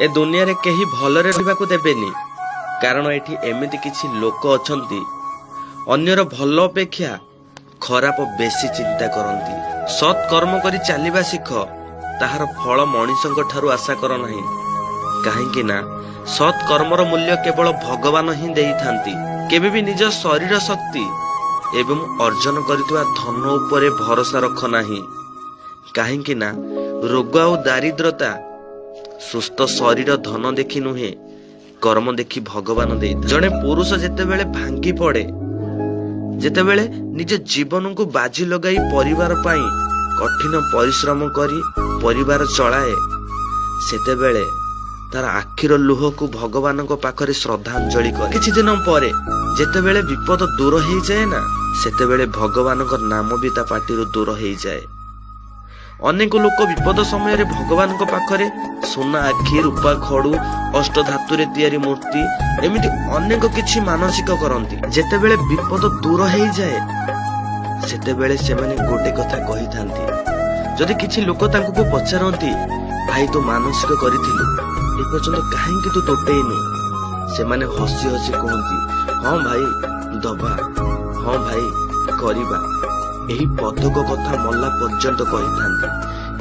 ଏ ଦୁନିଆରେ କେହି ଭଲରେ ରହିବାକୁ ଦେବେନି, କାରଣ ଏଠି ଏମିତି କିଛି ଲୋକ ଅଛନ୍ତି, ଅନ୍ୟର ଭଲ ଅପେକ୍ଷା ଖରାପ ବେଶୀ ଚିନ୍ତା କରନ୍ତି। ସତ୍ କର୍ମ କରି ଚାଲିବା ଶିଖ, ତାହାର ଫଳ ମଣିଷଙ୍କ ଠାରୁ ଆଶା କର ନାହିଁ, କାହିଁକି ନା ସତ୍ କର୍ମର ମୂଲ୍ୟ କେବଳ ଭଗବାନ ହିଁ ଦେଇଥାନ୍ତି। କେବେ ବି ନିଜ ଶରୀର ଶକ୍ତି ଏବଂ ଅର୍ଜନ କରିଥିବା ଧନ ଉପରେ ଭରସା ରଖ ନାହିଁ, କାହିଁକି ନା ରୋଗ ଆଉ ଦାରିଦ୍ରତା ସୁସ୍ଥ ଶରୀର ଧନ ଦେଖି ନୁହେଁ, କର୍ମ ଦେଖି ଭଗବାନ ଦେଇଥାଏ। ଜଣେ ପୁରୁଷ ଯେତେବେଳେ ଭାଙ୍ଗି ପଡେ, ଯେତେବେଳେ ନିଜ ଜୀବନକୁ ବାଜି ଲଗାଇ ପରିବାର ପାଇଁ କଠିନ ପରିଶ୍ରମ କରି ପରିବାର ଚଳାଏ, ସେତେବେଳେ ତାର ଆଖିର ଲୁହକୁ ଭଗବାନଙ୍କ ପାଖରେ ଶ୍ରଦ୍ଧାଞ୍ଜଳି କରେ। କିଛି ଦିନ ପରେ ଯେତେବେଳେ ବିପଦ ଦୂର ହେଇଯାଏ ନା, ସେତେବେଳେ ଭଗବାନଙ୍କ ନାମ ବି ତା ପାଟିରୁ ଦୂର ହେଇଯାଏ। ଅନେକ ଲୋକ ବିପଦ ସମୟରେ ଭଗବାନଙ୍କ ପାଖରେ ସୁନା ଆଖି, ରୂପା ଖଡୁ, ଅଷ୍ଟ ଧାତୁରେ ତିଆରି ମୂର୍ତ୍ତି, ଏମିତି ଅନେକ କିଛି ମାନସିକ କରନ୍ତି। ଯେତେବେଳେ ବିପଦ ଦୂର ହେଇଯାଏ, ସେତେବେଳେ ସେମାନେ ଗୋଟେ କଥା କହିଥାନ୍ତି। ଯଦି କିଛି ଲୋକ ତାଙ୍କୁ ପଚାରନ୍ତି, ଭାଇ, ତୁ ମାନସିକ କରିଥିଲୁ, ଏପର୍ଯ୍ୟନ୍ତ କାହିଁକି ତୁ ତୋଟେଇନୁ? ସେମାନେ ହସି ହସି କୁହନ୍ତି, ହଁ ଭାଇ ଦବା, ହଁ ଭାଇ କରିବା। ଏହି ପଦକ କଥା ମଲା ପର୍ଯ୍ୟନ୍ତ କହିଥାନ୍ତି,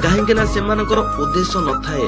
କାହିଁକି ନା ସେମାନଙ୍କର ଉଦ୍ଦେଶ୍ୟ ନଥାଏ